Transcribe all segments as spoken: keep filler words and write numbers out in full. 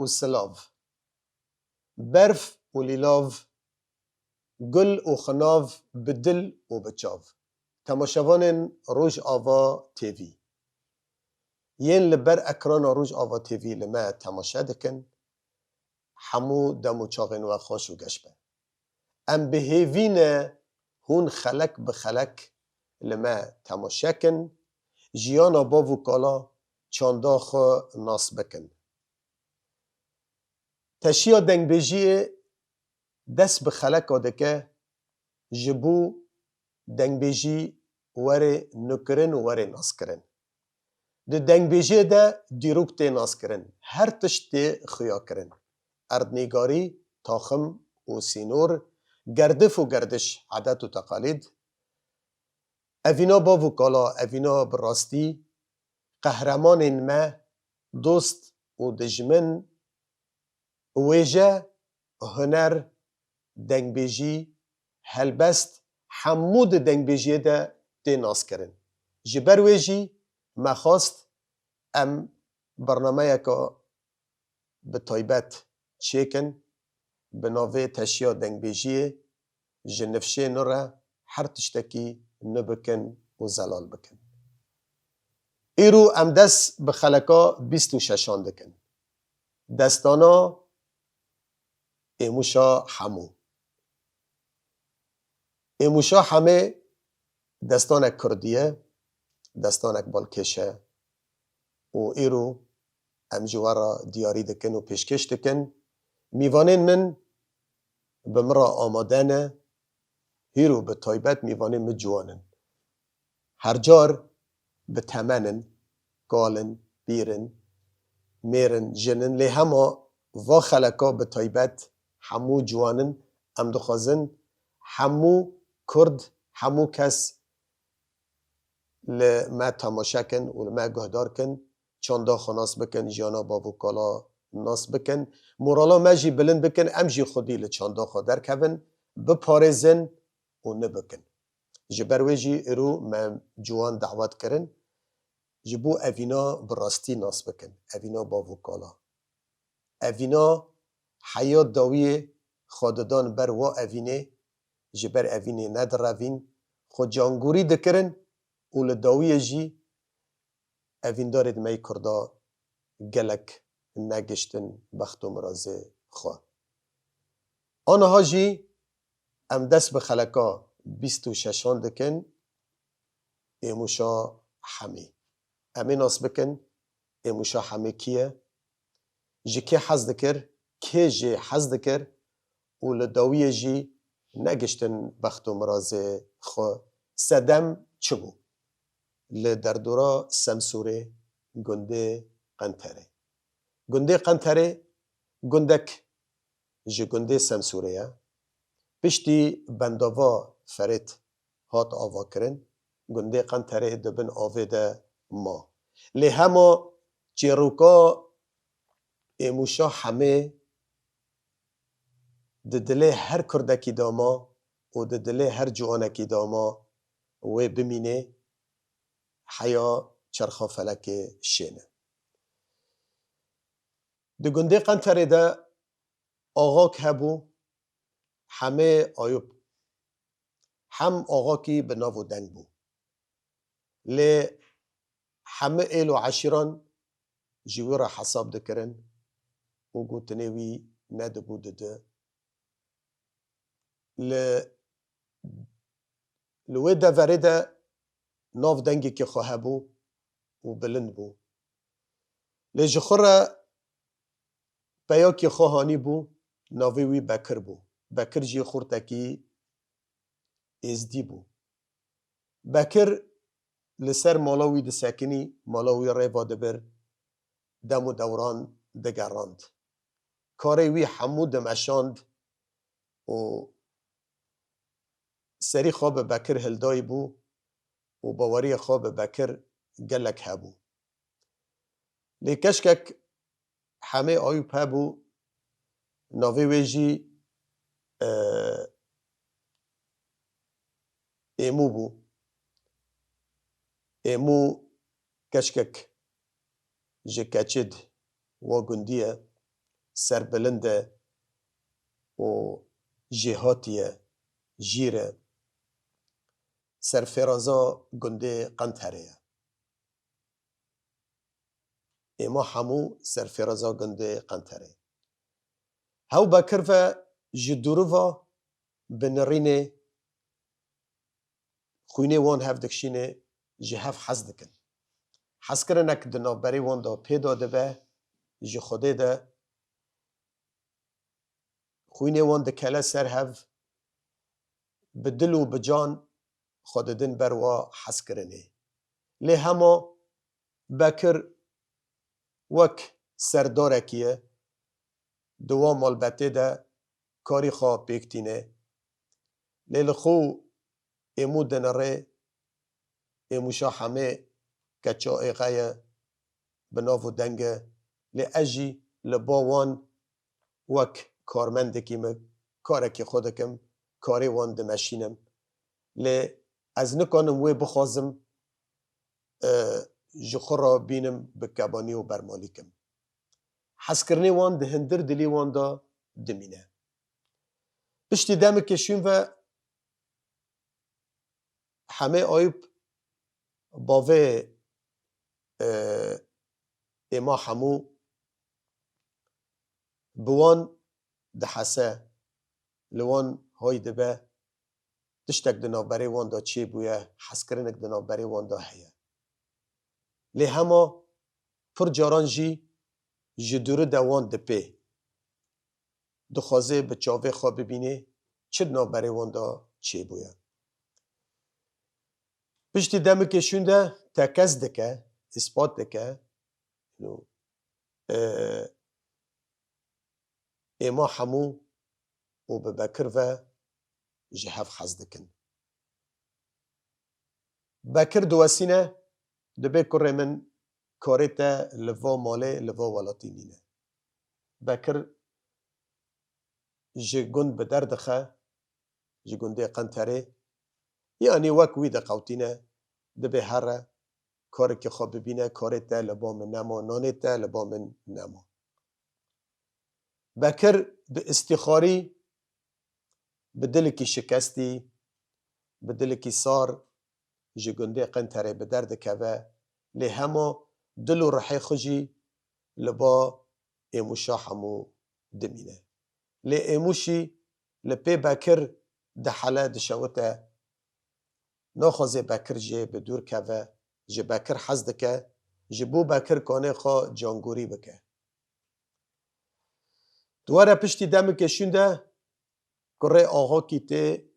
û silav, berf û lîlav, gul û xinav bi dil û bi çav. Temaşevanên Rojava T V, yên li ber ekrana Rojava T V li me temaşe dikin, hemû dem û çaxên we xweş û geş be. Em bi hêvî ne hûn xelek bi xelek li me temaşe kin, jiyana bav û kala çanda xwe nas bikin. Teşiya dengbêjiyê dest bi xeleka dike, ji bo dengbêjî were nûkirin û were naskirin. Di dengbêjiyê de dîrok tê naskirin, her tişt tê xuya kirin. Erdnîgarî, taxim û sînor, gerdif û gerdiş, edet û teqalîd, evîna bav û kala, evîna bi rastî, qehremanên me, dost û dijmin, wêje, huner, dengbêjî, helbest, hemû di dengbêjiyê de tê naskirin. Ji ber wê jî me xwest em bernameyeke bi taybet çêkin, bi navê Teşiya Dengbêjiyê, ji nifşê nû re her tiştekî nû bikin û zelal bikin. Îro em dest bi xeleka bîst û şeşan dikin. Destana Êmûşa Hemû. Êmûşa Hemê destanek kurdî ye, destanek balkêş e û îro em ji we re diyarî dikin û pêşkêş dikin. Mîvanên min bi min re amade ne, hîro bi taybet mîvanên min ciwan in. Her car bi temen in, kal in, pîr in, mêr in, jin in, lê hema va xeleka bi taybet hemû ciwan in. Em dixwazin hemû kurd, hemû kes li me temaşe kin û li me guhdar kin, çanda xwe nas bikin, jiyana bav û kala nas bikin, morala me jî bilind bikin, em jî xwedî li çanda xwe derkevin, biparêzin û nibikin. Ji ber wê jî îro me ciwan dawet kirin, ji bo evîna bi rastî nas bikin, evîna bav û kala. Evîna heya dawiyê xwe didan ber wa evînê, ji ber evînê nedirevîn, xwe cangûrî dikirin û li dawiyê jî evîndarê di me yê Kurda gelek negiştin bext û mirazê xwe. Aniha jî em dest bi xeleka bîst û şeşan dikin, Êmûşa Hemî. Em ê nas bikin, Êmûşa Hemî kî ye? Ji kê hez dikir, kê jê hez dikir û li dawiyê jî negiştin bext û mirazê xwe, sedem çi bû? Li derdora Semsûrê, gundê Qenterê. Gundê Qenterê gundek ji gundê Semsûrê ye. Piştî bendava Ferêt hat avakirin, gundê Qenterê di bin avê de ma. Lê hema çêroka Êmûşa Hemê di dilê her kurdekî de ma û di dilê her ciwanekî de ma, wê bimînê, heya çerxa felekê şêne. Di gundê Qenterê de axak hebû, Hemê Ayûb. Hem axakî bi nav û deng bû. Lê hemî êl û eşîran ji wî re hesab dikirin û gotinê wî nedibû didi. Li, li wê deverê de nav dengekî xwe hebû û bilind bû. Lê ji xwe re peyakî xwe hanî bû, navê wî Bekir bû. Bekir jî xurtekî êzdî bû. Bekir li ser mala wî disekinî, mala wî rêva dibir, dem û dewran digerand. Karê wî hemû dimeşand û serî xwe bi Bekir hildayî bû û baweriyê xwe bi Bekir gelek hebû. Lê keşkek Hemê Ayûb hebû, navê wê jî, e, Êmû bû. Êmû keşkek ji keçid wa gundî ye. serbilind e û jêhatî ye, jîr e. Serfêraza gundê Qenterê ye. Êma hemû serfêraza gundê Qenterê. Hew Bekir ve ji dûriva bi nirînê xwînê wan hev dikişînê, ji hev hez dikin. Hezkirinek di navberê wan de pêda dibe, ji Xwedê de xwînê wan dikele ser hev, bi dil û bi can xwe didin ber wa hezkirinê. Lê hema Bekir wek serdarekî ye, di wa malbetê de karî xwe pêk tîne. Lê li xwe Êmû dinirê, Êmûşa Hemê keça êxe ye, bi nav û deng e. Lê ez jî li ba wan wek karmendekî me karekî xwe dikim, karê wan dimeşînim. Lê ez nikanim wê bixwazim, e, ji xwe re bînim bi kebanî û bermalî kim. Hezkirinê wan di hindir dilî wan de dimîne. Piştî demekê şûn ve Hemê Ayûp bavê, e, Êma Hemû bi wan dihese, li wan hay dibe, tiştek di navberê wan de çêbûye, hezkirinek di navberê wan de heye. Lê hema pir caran jî ji dûrî de wan dipê. Dixwaze bi çavê xwe bibînê çi di navberê wan de çêbûye. Piştî demekê şûn de tekez dike, îspat dike, ino, e, Êma Hemû û bi Bekir ve ji hev hez dikin. Bekir diwesîne, dibê kurê min karê te li va malê, li va welatî nîne. Bekir ji gund bi derdixe, ji gundê Qenterê, yanî wek wî diqewtîne, dibê here, karekî xwe bibîne, karê te li ba min nema, nanê te li ba min nema. Bekir bi îstîxarî, bi dilekî şikestî, bi dilekî sar ji gundê Qenterê bi derdikeve, lê hema dil û rihê xwe jî li ba Êmûşa Hemû dimîne. Lê Êmûşî li pê Bekir dihele, dişewite, naxwaze Bekir jê bi dûr keve, ji Bekir hez dike, ji bo Bekir kanê xwe cangorî bike. Di were piştî demekê şûn de kurê Axakî tê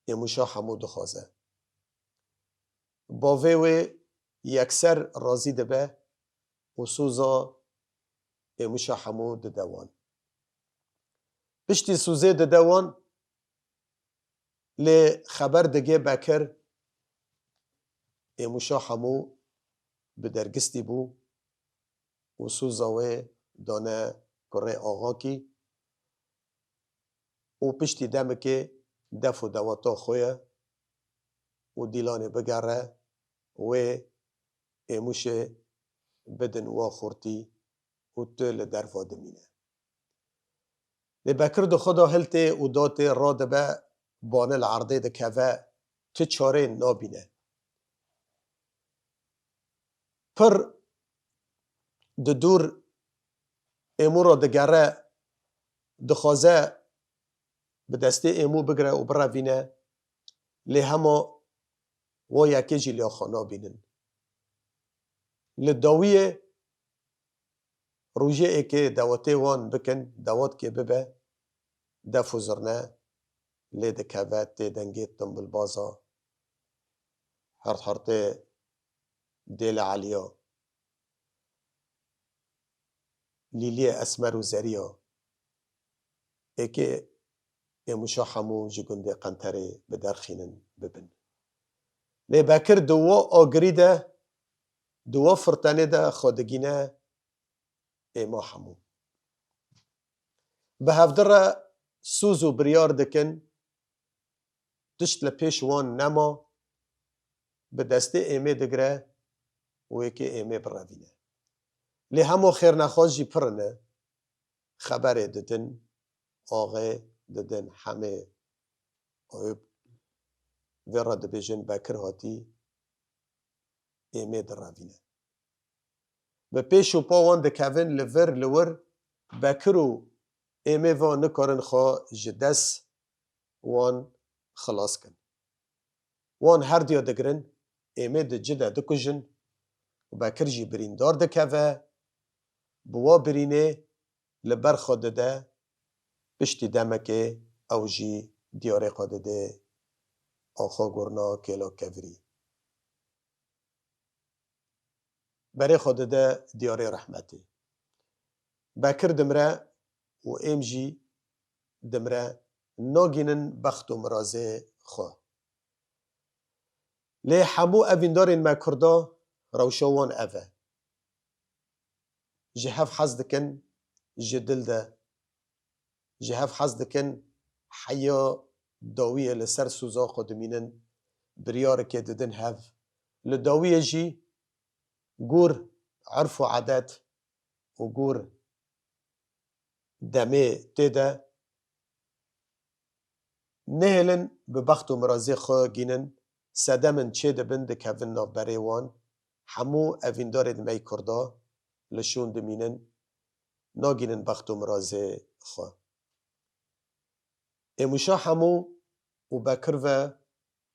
Êmûşa Hemû dixwaze. Bavê wê yekser razî dibe û soza Êmûşa Hemû dide wan. Piştî sozê dide wan, lê xeber digê Bekir, Êmûşa Hemû bi dergistî bû û soza wê dane kurê Axakî û piştî demekê def û dewata xwe ye û dîlanê bigere wê Êmûşê bidin wa xurtî û tu li derva dimîne. Lê Bekir di xwe de hiltê û datê radibe, bane li erdê dikeve, ti çarê nabîne. Pir di dûr Êmû re digere, dixwaze bi destê Êmû bigire û birevîne, lê hema wa yekê jî liya xwe nabînin. Li dawiyê rojê êkê dawetê wan bikin, dawetkê bibe, def û zirne lê dikeve, tê dengê timbilbaza, hert hertê Dêle Eliya, lîliyê esmer û zerî ya. Êkê Êmûşa Hemû ji gundê Qenterê bi derxînin bibin. Lê Bekir di wa agirî de, di wa firtenê de xwe digîne Êma Hemû. Bi hevdi re soz û biryar dikin, tişt li pêş wan nema, bi destê Êmê digire û êkê Êmê birevîne. Lê hemo xêrnexwaz jî pirine. Xeberê didin, axê didin, hemê Eyûb vê re dibêjin, Bekir hatî, êmê direvîne. Bi pêş û pa wan dikevin, li vir li wir Bekir û êmê va nikarin xwe ji dest wan xilas kin. Wan herdiya digirin, êmê di ci de dikujin û Bekir jî birîndar dikeve, bi wa birînê li ber xwe dide, piştî demekê ew jî diyarê xwe dide axa gorna kêla kevirî. Berê xwe dide diyarê rehmetê. Bekir dimre û êm jî dimre, nagînin bext û mirazê xwe. Lê hemû evîndarên me kurda rewşa wan ev e. Ji hev hez dikin, ji dil de ji hev hez dikin, heya dawiyê li ser soza xwe dimînin, biryarikê didin hev. Li dawiyê jî gor erf û edet û gor demê tê de nehêlin bi bext û mirazê xwe gînin, sedemin çê dibin, dikevin navberê wan. Hemû evîndarên me yê kurda li şûn dimînin, nagînin bext û mirazê xwe. Êmûşa hemû û Bekir ve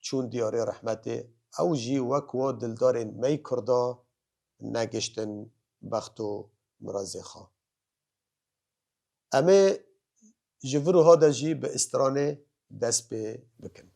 çûn diyarê rehmetê, ew jî wek wa dildarên me yê kurda negiştin bext û mirazê xwe. Em ê ji vir û ha de jî bi stranê dest pê bikin.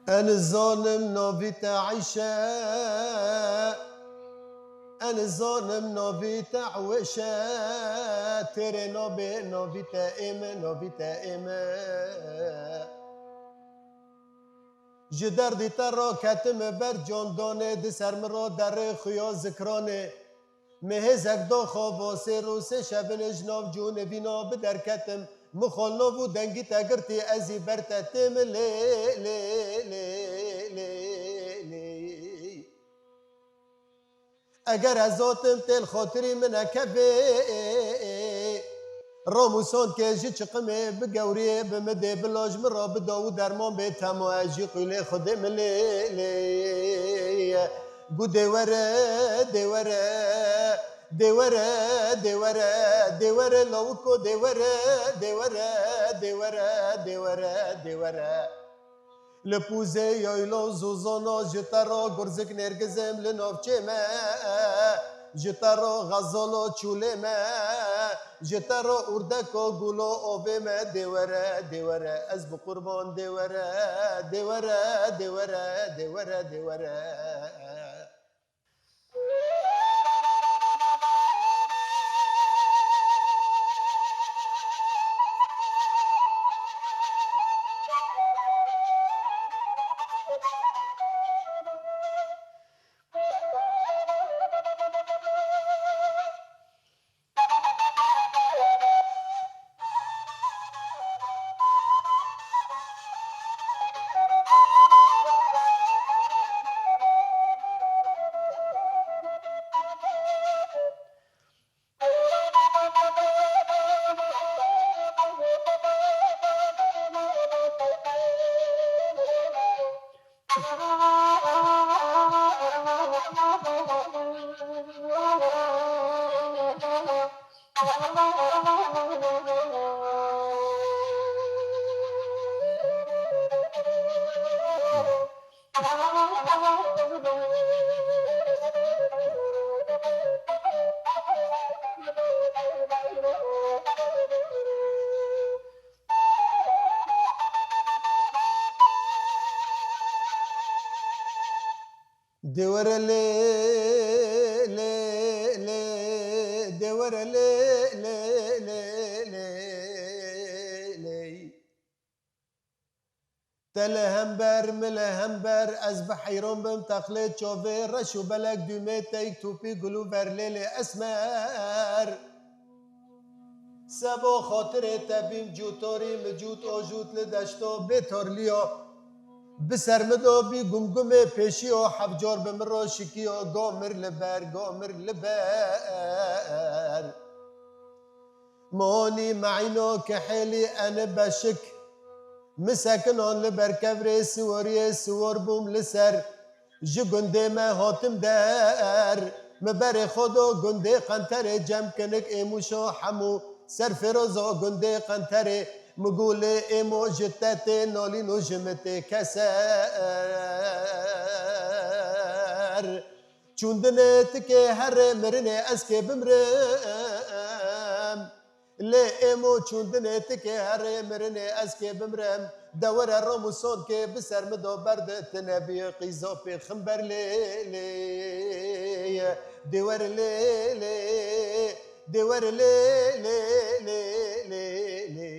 Ez nizanim navî te Eyşe, ez nizanim navî te Ewêşe, têrê nabê navî te ême, navî te ême. Ji derdî te raketime ber candanê, di ser min ra derê xuya zikranê. Mihêzek daxa va sê roj sê şebin ji nav cûnivîna bi derketim. Min xwe li nav û dengî te girtî, ez î ber te têm lê, lê, lê, lê, lê. Eger ez hatim têl xatirî min nekevê. Ramûsan ke ji çiqimê bi gewriyê bi midê bila ji min ra bida û derman bê tema ez jî qîlê Xwedê milê lê ye. Gu dê were, dê were, dê were, dê were, dê were lawiko dê were, dê were, dê were, dê were, dê were. Li pûzê yayla û zozana ji te re gurzik nêrgizim li navçê me, ji te re xezala çûlê me, ji te re ûrdeka gula avê me dê were, dê were, ez bi qurban dê were, dê were, dê were, dê were, dê were. Dê were lê, lê, lê, dê were lê, lê, lê, lê, lê. Te li hember, min li hember, ez bi heyran bim, teqlê çavê, reş û belek, dûmê teyk, tûpî, gul û verlêlê esmer. Sebo xatirê te bîm cûtorî, mi cût o jût li deşto bê torliyo. Bi ser mi do bî gumgumê pêşiyo, hevcar bi min ro şikiyo, go mir li ber, go mir li ber. Monî meîno kihêlî eni beşik. Mi sekinan li ber kevrê siworiyê siwor bûm li ser. Ji gundê me hatim der. Mi berê xwe do gundê Qenterê, cem kinik ê Mûşo hemû ser fêrozo gundê Qenterê. Mi gulê êmo ji te tê nalîn û ji min tê keser. Çûndinê tikê herê mirinê ez kê bimrim. Lê êmo çûndinê tikê herê mirinê ez kê bimrim. De were rom û sonkê bi ser mi do berde tine bî qîzo pê ximber lê lê. Dê were lê lê. Dê were lê lê lê lê lê lê.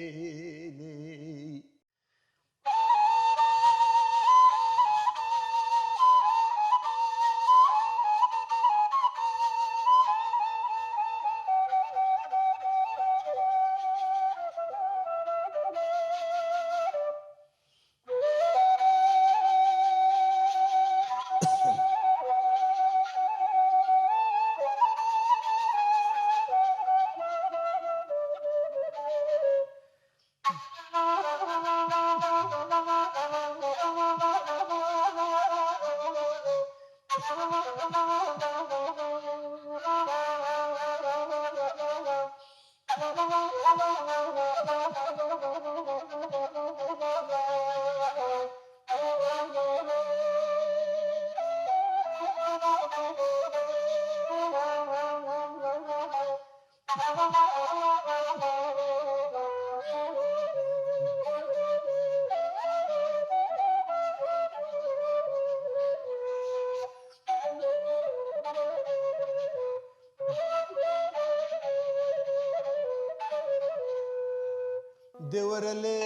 Dê were lê,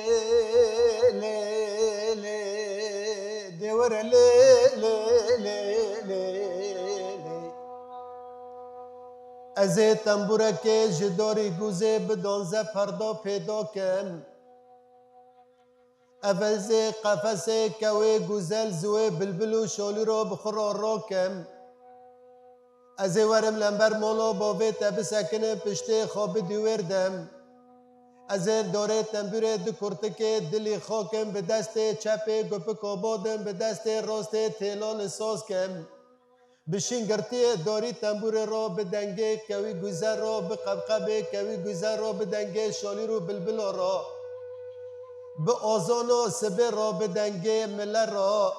lê, lê, dê were lê, lê, lê, lê, lê. Ez ê tembûrekê ji dorî guzê bi donze perdo pêdo kim. Ev ez ê qefesê kewê guzel ziwê bilbil û şolî ro bi xwe ro ro kim. Ez ê werim lember molo bovê te bisekinim piştê xwe bi dûwêr dem. Ez ê dorê tembûrê du kurtikê dilî xwe kim, bi destê çepê gupiko bodim, bi destê rostê têlo li soz kim. Bi şîngirtiyê dorî tembûrê ro, bi dengê kewî guzel ro, bi qebqebê kewî guzel ro, bi dengê şolîr û bilbilo ro, bi ozano sibê ro, bi dengê mile ro,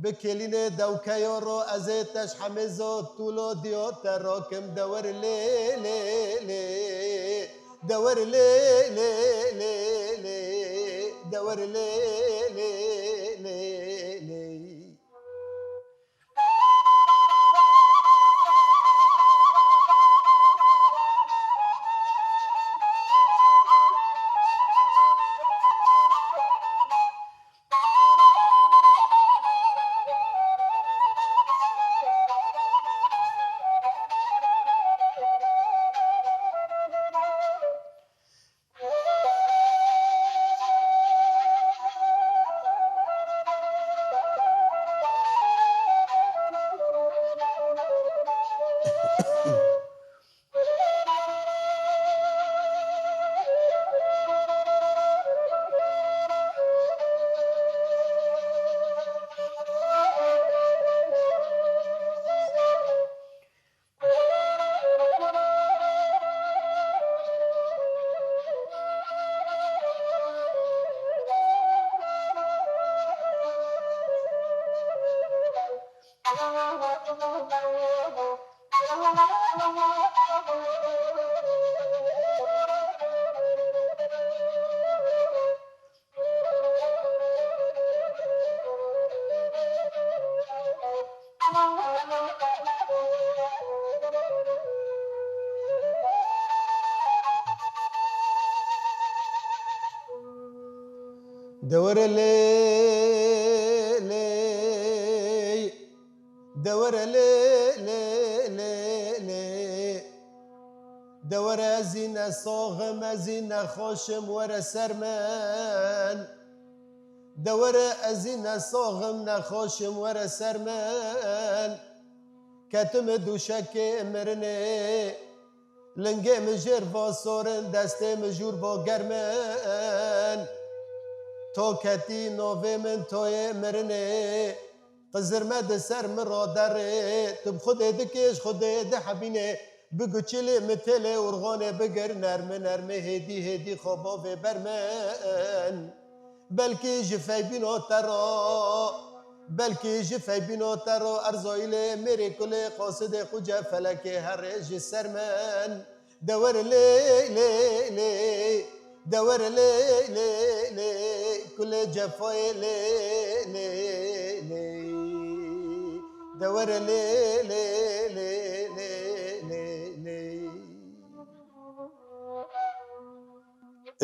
bi kêlînê dewkeyo ro, ez ê teş hemêzo tûlo diyo te ro kim de wer lê, lê, lê, de wer lê, lê, lê, lê, de wer lê, lê, lê, lê. De were lê lê, de were lê lê lê lê. De were ez zî ne sax im, ez zî ne xweş im, were ser min. De were ez zî ne sax im, ne xweş im, were ser min. Ketime dûşekê mirinê, lingê min jêr va sor in, destê min jûr va germ in. To ketî navê min toyê mirinê, qizirme di ser min ra derê. Tu bi Xwedê dikêş, Xwedê dihebînê, bi guçilê min têlê urxanê bigir, nermi nermi hêdî hêdî xwe bavê ber min. Belkî ji feybîna te re, belkî ji feybîna te re, Erzayîlê mêrê kulê qasidê quce felekê herê ji ser min. De were lê lê lê, de were lê lê lê, kulê cefayê lê lê lê. De were lê lê lê lê lê lê.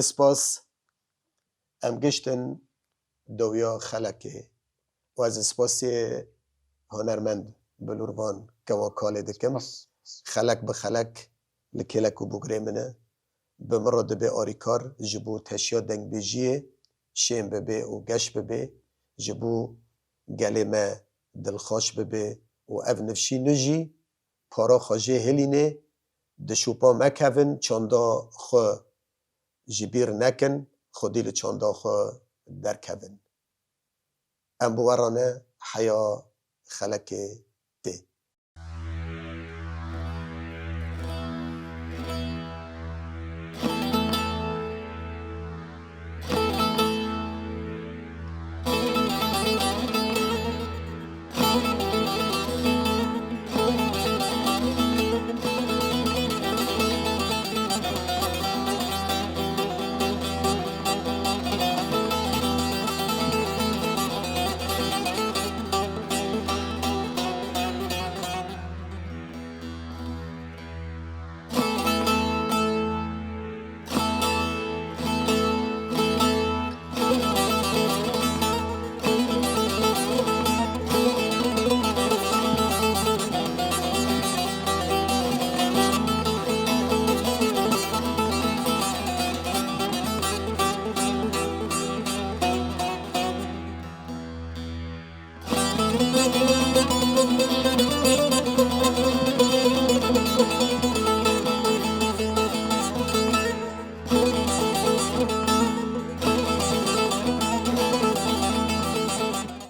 Spas. Em giştin dawiya xelekê û ez spasiyê hunermend Bilûrvan Kewa Kalê dikim. Xelek bi xelek li kêlek û bûgirê min e. Bi min re dibe arîkar ji bo teşiya dengbêjiyê şên bibe û geş bibe, ji bo gelê me dilxweş bibe û ev nifşî nû jî para xwe jê hilînê, di şopa mekevin, çanda xwe ji bîr nekin, xwedî li çanda xwe derkevin. Em bi we re ne, heya xelekê tê.